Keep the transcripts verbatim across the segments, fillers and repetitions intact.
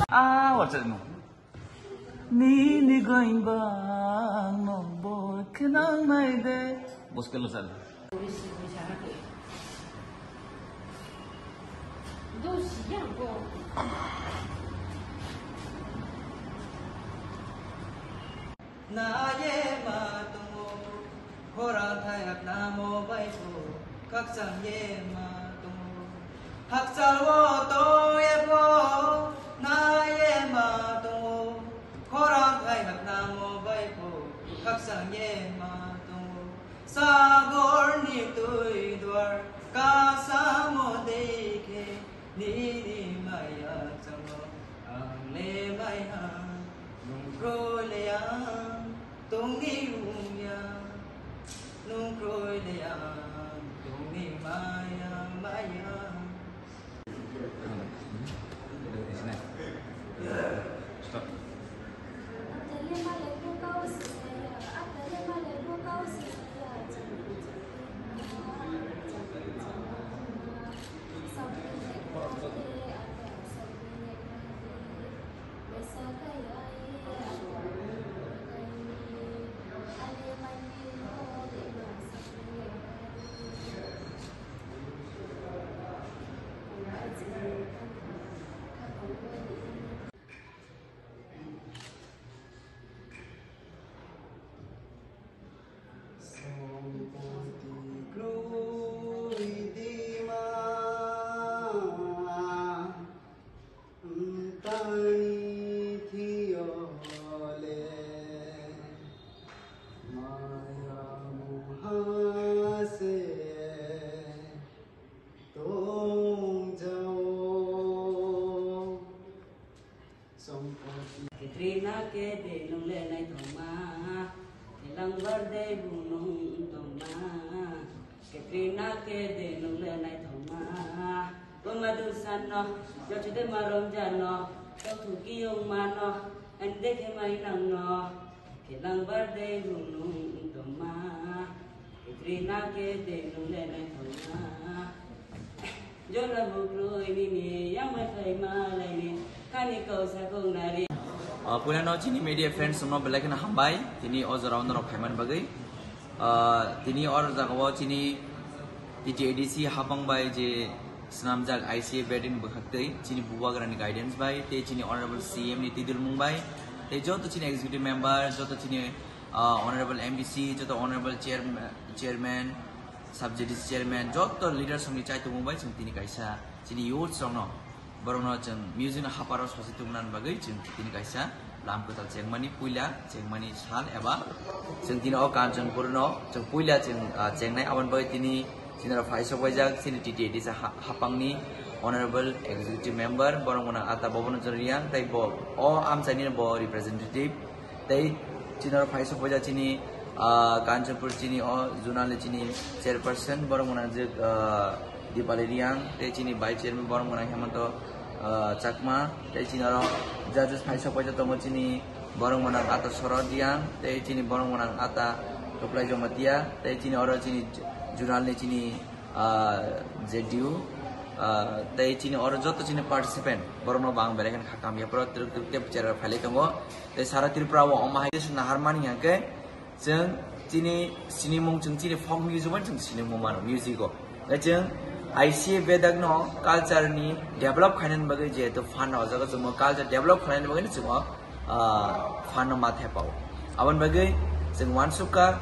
Ah, what's it? Nini going bang no bo khnang nai de. Bos ke lo sal. Na ye ma tongo, khorang thai hak namo bai bo, khakchang ye ma tongo. Hakchal o tong ye pho, na ye ma tongo. Khorang thai hak namo bai pho, khakchang ye ma tongo. Sagor ni twi duar, kasamo dei khe, nini maya changno, ang le maya, nung kroi le ang, tongni wngya, nung kroi le ang, tongni maya, maya. Sompoti kroi dima, tai thiyole maya muha se tongjao. Sompoti. Katrina ke de nung le nai thoma, elang bar de bu nung toma. Katrina ke de nung le nai thoma. Boma du san no, jochu de marom jan no, to thu ki yong ma no, an de khe mai nang no. Khe nang birthday rung nung tongma, Katrina ke de nung le nai thongma. Jora bukrui nini yang mai phai ma lai ni, kani kau sa kong nari. Ah, puila no chini media friends no belai kheno hambai, tini o jora o norok phaiman bagwi. Ah, tini or jaga o chini T T A D C hapang bai je Swnamjak I C A bedin bwkhaktwi chini Bubagrani guidance bai tei chini Honorable C M ni twidulmung bai tei joto chini executive member, joto chini, ah, Honorable M D C, joto Honorable Chairma-, Chairman, Sub J D C Chairman, joto leaders rokni chaitungmung bai chwng tini kaisa chini youths rokno, borokno chwng music no haparo sosi tongna bagwi chwng tini kaisa Lam kwtal chengmani puila chengmani sal eba chwng tini o Kanchanpur no chwng puila chwng, ah, chengnai. Aboni bagwi tini chini oro phaisok paijak chini T T A D C ha-, hapangni Honorable Executive Member, borok mwnang Ata Bobon Choriyang, tei bo o amchaini bo representative, tei chini oro phaisok paijak chini, ah, Kanchanpur chini o zonal ni chini chairperson, borok mwnang je, ah, Dipali Riang, tei chini vice chairman borok mwnang Hemanto, ah, Chakma, tei chini oro judges phaisok paijak tongo chini borok mwnang Ata Sorod Riang, tei chini borok mwnang Ata Kwplai Jamatia, tei chini oro chini zonal ni chini, ah, J D U, ah, tei chini oro joto chini participant borokno bo ang belai kheno kha kamya phoro twrwk twrwk tei bwchara phailai tongo. Tei sara Tripura o omo hai khe naharmani hwnkhe, chwng chini sinimung, chwng chini folk music bai chwng sinimung mano music o. Tei chwng I C A bedak no culture ni develop khainani bagwi jehetu fund o jaga chwng culture develop khainani bagwi chwng o, ah, fund no ma thepao. Aboni bagwi chwng uansukha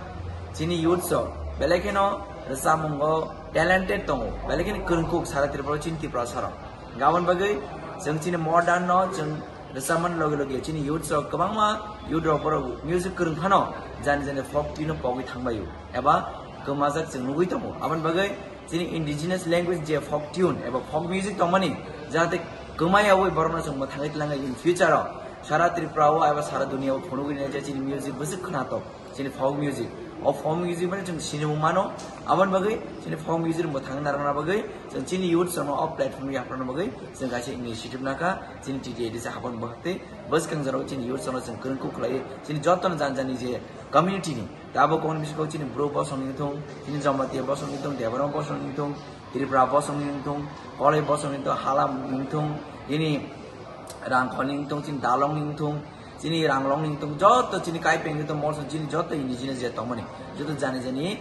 chini youths o Belai kheno rwchapmungo talented tongo, belai kheno kwrwngkuk sara Tripura, chini Tripura sara. Aboni bagwi chwng chini modern no chwng rwchapmani loge loge chini youths rok kwbangma youth rok borok music kwrwng phano jani jani folk tune no pogwi thangbaio eba kwmajak chwng nugwi tongo. Aboni bagwi chini indigenous language je folk tune eba folk music tongmani jahate kwmayawi borokno chwng mwthangwi twlangwi in future o sara Tripura o eba sara dunia o phunugwi nai je chini music bwswk khwnatok. Chini folk music. O folk music mane chwng sinimung mano. Aboni bagwi chini folk music mwthang narwkna bagwi chwng chini youth rokno o platform yaphana bagwi chwng kaisa initiative nakha. Chini T T A D C hapang bwkhak tei bwskang jorao chini youth rokno chwng kwrwngkuk khlaiwi chini jotono jani jani je community ni. Tabuk kok ni bisingo chini Bru bosong ni wngthung, chini Jamatia bosong ni wngthung, Debbarma bosong ni wngthung, Tripura bosong ni wngthung, Koloi bosong ni wngthung, Halam ni wngthung, ini Rangkhol ni wngthung, chini Dalong ni wngthung, chini Ranglong ni wngthung, joto chini Kaipeng ni wngthung, Molsong chini joto indigenous je tongmani, joto jani jani,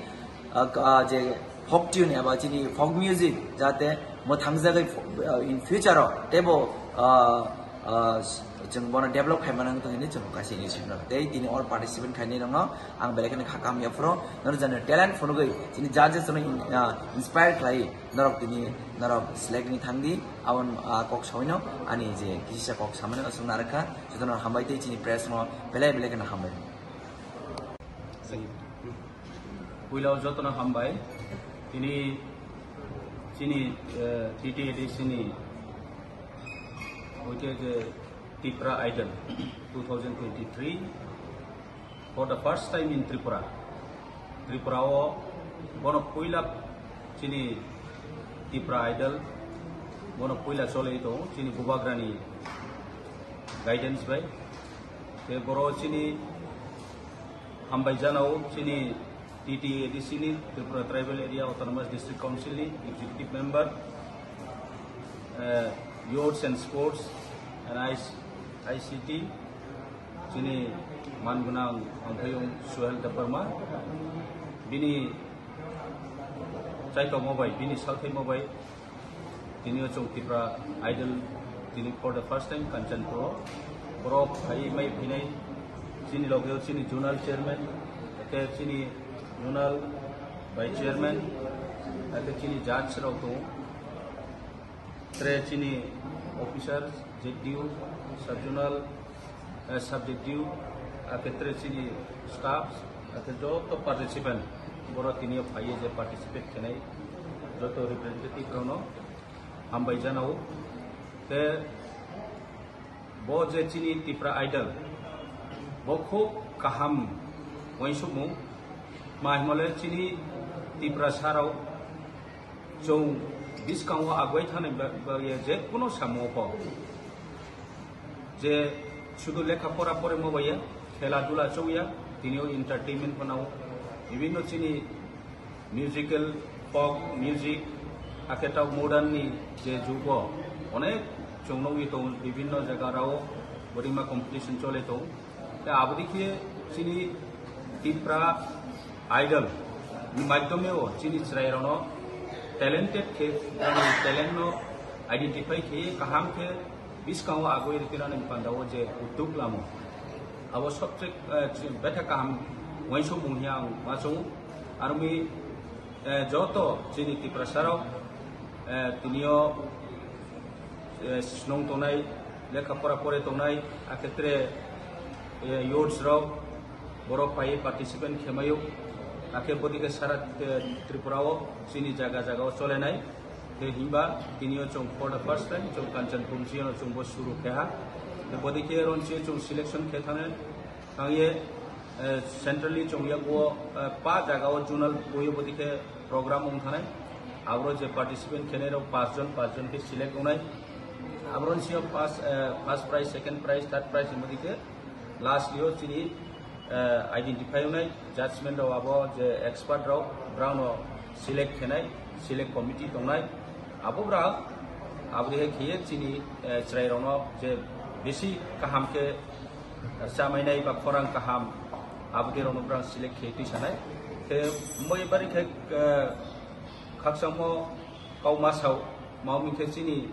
ah, ah, je folk tune eba chini folk music jate mwthangjagwi fo-, ah, in future o teibo, ah, ah, chwng bono develop khaimani wngthung hinwi chwng kaisa initiative no. Tei tini all participant khainai rokno ang belai kheno kha kaham yaphuru, norok jani talent phunugwi chini judges no in-, ah, inspire khlai. Norok tini norok select ni thangdi, abon, ah, kok sawino ani je kisa kok samani aswk narwkha, jotono hambai tei chini press no belai belai kheno hambai. Puila o jotono hambai, tini chini, eh, T T A D C ni oite je Tipra Idol two thousand twenty-three for the first time in Tripura. Tripura o bono puila chini Tipra Idol bono puila cholei tongo chini Bubagrani guidance bai. Te boro chini hambai janao chini T T A D C ni, Tripura Tribal Area Autonomous District Council ni executive member, eh, Youths and Sports and I C T, chini man gwnang Angphayung Suhel Debbarma, bini chaitokma bai, bini salthaima bai, tini o chwng Tipra Idol tini for the first time Kanchanpur o borok phai mai phinai chini loge o chini zonal chairman, ake chini zonal vice chairman, ake chini judge rok tongo, tre chini officers, Z D O, sub zonal, eh, subject due, ake tre chini staffs, ake joto participant, boro tini o phaiye je participate khenai joto representative rokno hambai janao. Te bo je chini Tipra Idol, bo khub kaham uansukmung, ma himale chini Tipra sarao chwng bwskango agoi thani ba-, bagwi je kuno samung pho. Je sudu lekha pora poremo bai ya, khela dula chongya, tini o entertainment phanao, bibhinno chini musical, folk music, hakhe tao modern ni je jugo onek chwng nugwi tongo, bibhinno jaga rao bodima competition chole tongo. Te aboni khe chini Tipra Idol ni madhyome o chini chwrai rokno talented khe, ani talent no identify khe kaham khe bwskango agoi rwkhe nani panda o je uddog lamo. Abo sobse, eh, betha kaham uansukmung hiya ang uansukgo. Aroni, eh, joto chini Tiprasa rok, eh, tini o, eh, snong tongnai, lekha pora pore tongnai, akhe tre, eh, youths rok, borok phai participant khemaio, akhe bodike sara, eh, Tripura o chini jaga jaga o cholenai. Te himba tini o chwng for the first time chwng Kanchanpur siyano chwng bo suru kheha. Te bodike ron siyo chwng selection khe thane. Thangye, eh, centrally chongyakgo, eh, pa jaga o zonal boyo bodike program wng thanai. Abro je participant khenai rok pas jon, pas jon khe select wngnai. Abro siyo first, eh, first prize, second prize, third prize wng bodike last yo chini, eh, identify wngnai judgment rok abo je expert rok brao no select khenai, select committee tongnai. Abo bra, abo de khe chini, eh, chwrai rok no je bisi kaham khe chamainai ba khorang kaham, abo de rokno bwrang select khe twi sanai. Khe moi bari khe, eh, khakchangmo kau ma sao, ma wngmi khe chini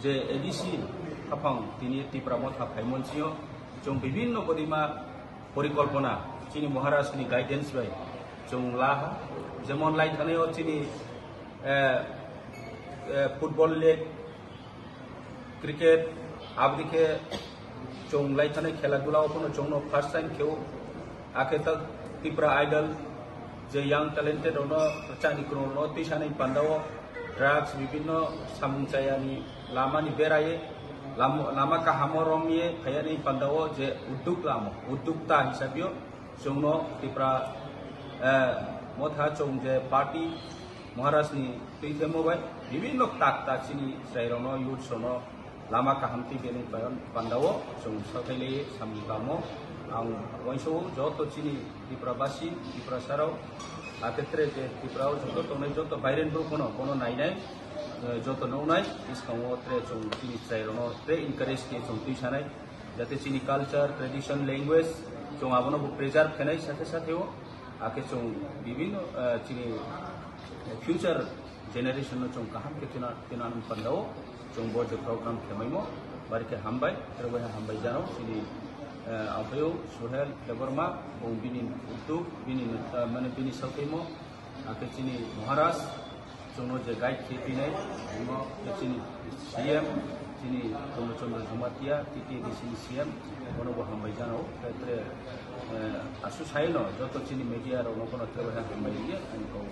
je A D C haphang tini Tipra Motha phaimon sio, chwng bibhinno bodima porikolpona chini Maharaj ni guidance bai Chwng laha, jemon lai thani o chini, eh, eh, football league, cricket, aboni khe chwng lai thani khela dula o phano chwngno first time kheo, akhe ta Tipra Idol je young talented ono chani kwrwng no twi sanai pandao drugs bibinno samung chayani lamani beraye lamo, lama kahamo romye phayani pandao je udduk lamo, uddukta hisabio chwngno Tipra, eh, motha chwng je party Maharaj ni twi themo bai bibinno tak tak chini chwrairokno, youths rokno lama kaham twi bini pan-, pandao chwng sakai le samung tamo. Ang wansao joto chini Tripura basi, Tripura sarao, akhe tre je Tripura o joto tongnai joto bairen borok bono, bono nainai, eh, joto nuknai, bwskango tre chwng chini chwrairokno tre encourage khe chwng twi sanai. Jate chini culture, tradition, language, chwng abono bo preserve khenai sathe sathe o, akhe chwng bibinno, eh, chini future generation no chwng kaham khe tina, tina nung pandao, chwng bo je program khemaimo, bari khe hambai, tre bai hambai jano, chini, eh, amphaio Suhel Debbarma, bo bini udduk, bini, eh, mane bini sauthaimo, akhe chini Maharaj, chwngno je guide khe pinai, omo khe chini C M, chini Purno Chandra Jamatia, T T A D C ni C M, bono bo hambai jano, khe tre, eh, asu saino, joto chini media rokno bono tre bai hambai liya, ani kok,